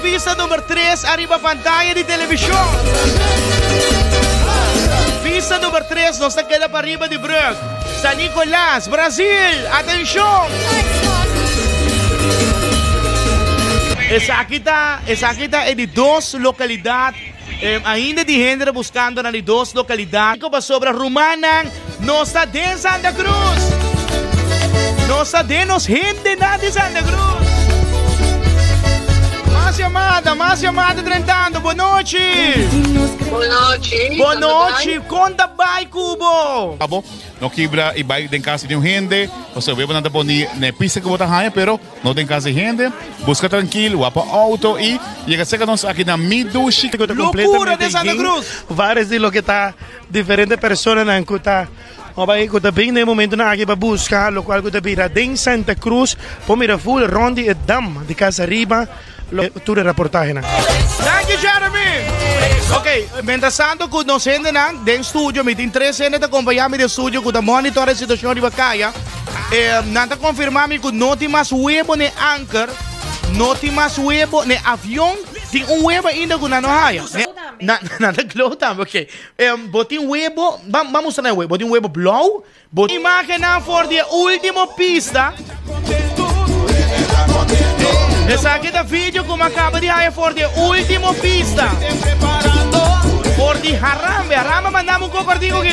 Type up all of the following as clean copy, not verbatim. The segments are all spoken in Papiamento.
pista number 3 ariba pantaya di televishon. Pista number 3 nos ta keda pariba di brug. San Nicolas, Brazil, atenshon! Esaki ta, esaki ta e di dos lokalidat. Ainda di hende ta buskando na di dos lokalidat. Pasobra rumannan, nos ta den Santa Cruz. Nos ta den nos hendenan di Santa Cruz. Mas yamada, mas yamada drentando. Bon nochi. Bon nochi. Bon nochi. Kon ta bai ku bo? Abo no kibra i bai den kas di un hende, pasobra webonan ta poni na e pista ku bo ta haña, pero No den cas di hende, busca trankil, wapa auto y yega cerca nos aki na Mi Dushi. Locura den Santa Cruz! Varios di loke ta diferente personanan cu ta bai cu ta bin den e momentonan aki pa busca locual cu ta bira den Santa Cruz por mira full rond di e dam di Casa Riba lo tur e raportahenan. Thank you Jeremy! Ok, mientras tanto cu nos hendenan den studio, mi tin tres hende ta acompaña mi den studio cu ta monitor e situacion riba caya. Eh, nan ta confirma mi cu no tin mas webo n'e anker, no tin mas webo n'e avion, tin un webo ainda cu nan no haya. Na, nan ta glow tambe, ok. Eh, bo tin webo, ban, ban mustra nan e webo, bo tin webo blauw, bo. Imagennan for di e ultimo pista. Esaki ta video cu mi a caba di haya for di e ultimo pista. For di Harambe, Harambe a manda mi un cocortico aki.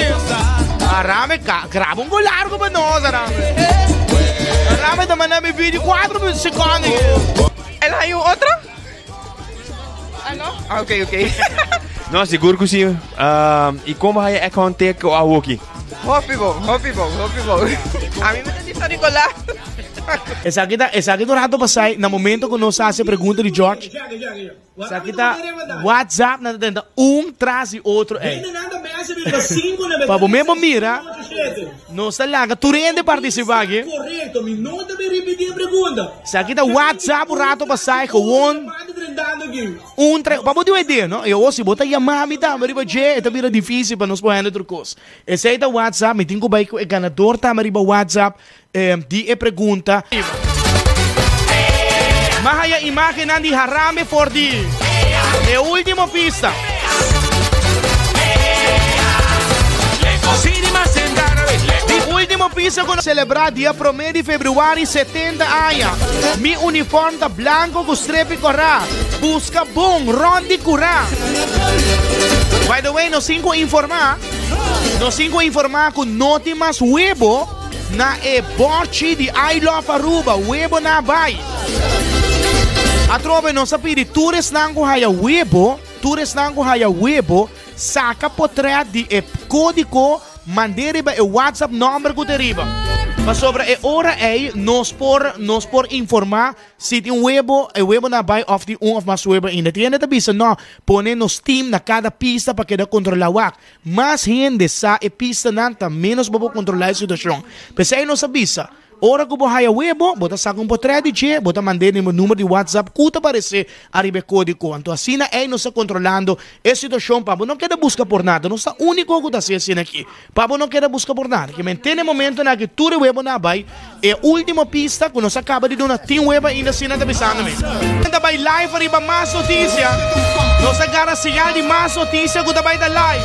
Harambe, ca, graba un go largo pa nos, Harambe. Harambe ta manda mi video 4 secondo. El hay un otro? Ah, no? Ah, ok, ok. No, sigur ku si. I kon bo haya Ekhon te ku awoki? Hopi bon, hopi bon, hopi bon. A mi me ta di San Nicolas. Esaki ta, esaki ta un rato pasai na momento ku nos hasi e pregunta di George. Esaki ta WhatsApp nan ta tenta un tras di otro ei. Pa bo mes bo mira, nos ta laga tur hende participa aki. Esaki ta WhatsApp un rato pasai gewoon un tra, pa bo tin un idea no, y awor si bo ta yama mi tambe riba dje e ta bira dificil pa nos por hende tur cos. Esey ta WhatsApp, mi tin cu bay cu e ganador tambe riba WhatsApp di e pregunta. M'a haya imagennan di Harambe for di e ultimo pista. Ultimo pista cu celebra dia prome di februari 70 aña. Mi uniform ta blanco cu strepi cora. Busca bon rond di cura. By the way, nos tin cu informa, nos tin cu informa cu no tin mas webo Na e borchi di I Love Aruba, webo na bai. Atrobe nos a pidi tur esnan ku haya webo, tur esnan ku haya webo, saka potret di e kódigo mand'é riba e WhatsApp nòmber ku ta riba. Pasobra e ora ei nos por nos por informá Si tin webo, e webo na bai of tin un of mas webo ainda. Tin hende ta bisa, no, pone nos team na kada pista pa keda kontrola wak. Mas hende sa e pistanan ta menos bo por kontrola e situashon. P'esei nos a bisa, ora ku bo haya webo, bo ta saka un potrèt di dje, bo ta mand'é den bo number di WhatsApp ku ta paresé ariba e kódigo. Anto asina ei nos ta kontrolando e situashon pa bo no keda buska por nada. Nos ta úniko ku ta hasi asina aki. Pa bo no keda buska por nada. Ke men tene momentonan aki tur e webo na bai. E ultimo pista ku nos a kaba di duna tin webo ainda asina ta bisando mi. Ta bai live ariba Mas Noticia. Nos a gara señal di Mas Noticia ku ta bai ta live.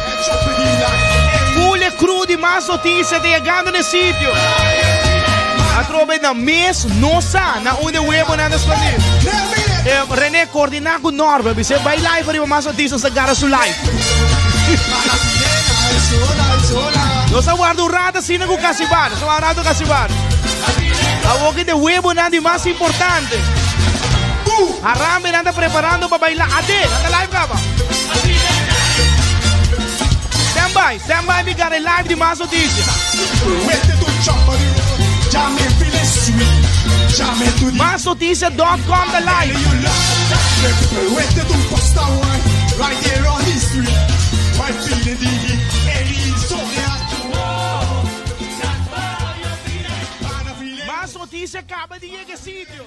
Full e crew di Mas Noticia ta yegando na e sitio. Atrobe nan mes no sa na unda e webonan ta skondí. Rene koordiná ku Norber bis'é bai live ariba Mas Noticia nos ta gara su live. Nos a warda un rato asina cu casi bar. Nos a warda un rato casi bar. Awor ki de huebonan di mas importante. Harambe nan ta preparando pa baila. Ade, nan ta live caba. Stand by, stand by mi gana e live di Mas Noticia. Masnoticia.com ta live. Mas Noticia caba di yega e sitio.